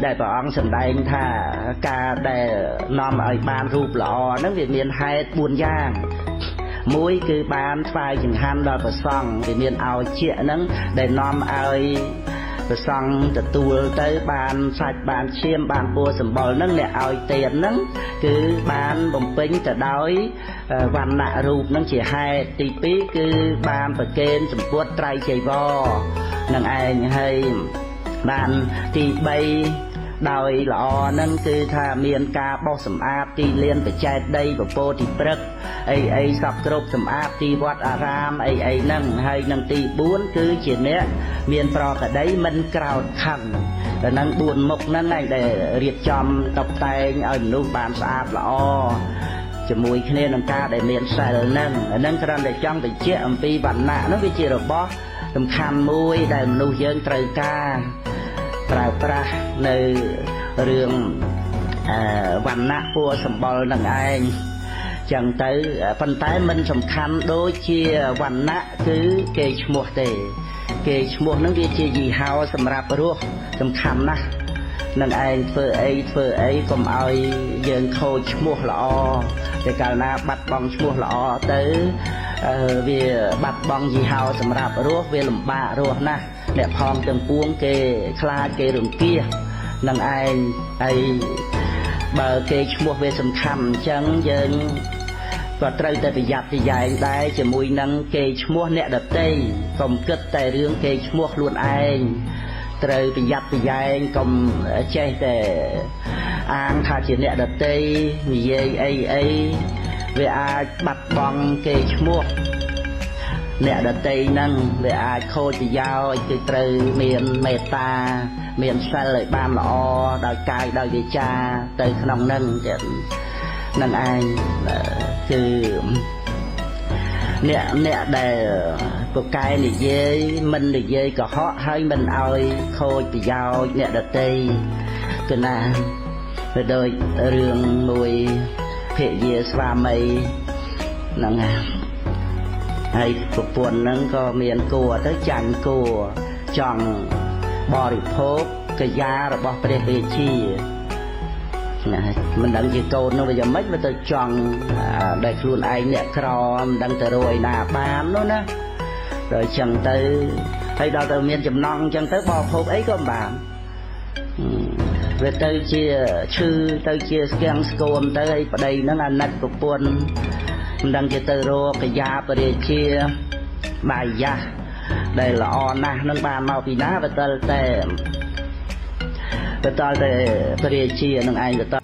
ដែលព្រះអង្គសម្ដែងថាការដែលនាំឲ្យបានរូបល្អហ្នឹងវាមានហេតុ4យ៉ាងមួយគឺបានថ្វាយចង្ហាន់ដល់ព្រះសង្ឃវាមានឲ្យជាហ្នឹងដែលនាំឲ្យព្រះសង្ឃទទួលទៅបានសាច់បានឈាមបានពួរសម្បុរហ្នឹងអ្នកឲ្យទានហ្នឹងគឺបានបំពេញទៅដោយវណ្ណៈរូបហ្នឹងជាហេតុទី2គឺបានប្រគេនសម្ពុតត្រៃចីវរនឹងឯងហើយបានទី3ដោយល្អហ្នឹងគឺថាមានការបោសសម្អាតទីលានបច្ចេតដីពពោធិព្រឹកអីអីសពគ្រប់សម្អាតទីវត្តអារាមអីអីហ្នឹងហើយនឹងទី4គឺជាអ្នកមានប្រកដីមិនក្រោតខឹងតែនឹង4មុខហ្នឹងឯងដែលរៀបចំតុបតែងឲ្យមនុស្សបានស្អាតល្អជាមួយគ្នានឹងការដែលមានសិលហ្នឹងអាហ្នឹងគ្រាន់តែចង់បញ្ជាក់អំពីវណ្ណៈហ្នឹងវាជារបស់សំខាន់មួយដែលមនុស្សយើងត្រូវការប្រើប្រាស់នៅរឿងវណ្ណៈពួរសម្បុរនឹងឯងចឹងទៅប៉ុន្តែមិនសំខាន់ដូចជាវណ្ណៈគឺគេឈ្មោះទេគេឈ្មោះនឹងវាជាយីហោសម្រាប់រស់សំខាន់ណាស់នឹងឯងធ្វើអីធ្វើអីកុំឲ្យយើងខូចឈ្មោះល្អតែកាលណាបាត់បង់ឈ្មោះល្អទៅវាបាត់បង់យីហោសម្រាប់រស់វាលំបាករស់ណាស់អ្នកផងទាំងពួងគេខ្លាចគេរង្គៀសនឹងឯងហើយបើគេឈ្មោះវាសំខាន់អញ្ចឹងយើងក៏ត្រូវតែប្រយ័ត្នប្រយែងដែរជាមួយនឹងគេឈ្មោះអ្នកដតីកុំគិតតែរឿងគេឈ្មោះខ្លួនឯងត្រូវប្រយ័ត្នប្រយែងកុំចេះតែអាងថាជាអ្នកដតីនិយាយអីអីវាអាចបាត់បង់គេឈ្មោះអ្នកដតីហ្នឹងវាអាចខូចប្រយោជន៍គឺត្រូវមានមេត្តាមានសិលឲ្យបានល្អដោយកាយដោយវាចាទៅក្នុងហ្នឹងនឹងឯងគឺអ្នកដែលពកែនិយាយមិននិយាយកុហកហើយមិនឲ្យខូចប្រយោជន៍អ្នកដតីគឺណាវាដូចរឿងមួយភរិយាស្វាមីហ្នឹងហើយប្រពន្ធហ្នឹងក៏មានគួរទៅចាញ់គួរចង់បរិភោគកាយារបស់ព្រះរាជាណាមិនដឹងជាកូននោះវាយ៉ាងម៉េចវាទៅចង់ដែលខ្លួនឯងអ្នកក្រមិនដឹងទៅរកឯណាបាននោះណាដល់ចឹងទៅហើយដល់ទៅមានចំណងចឹងទៅបរិភោគអីក៏មិនបានវាទៅជាឈឺទៅជាស្គាំងស្គមទៅហើយប្តីហ្នឹងអាណិតប្រពន្ធមិនដឹងជាទៅរកកាយាព្រះរាជាបាយយ៉ាស់ដែលល្អណាស់នឹងបានមកពីណាវាទៅតែព្រះរាជានឹងឯងទៅ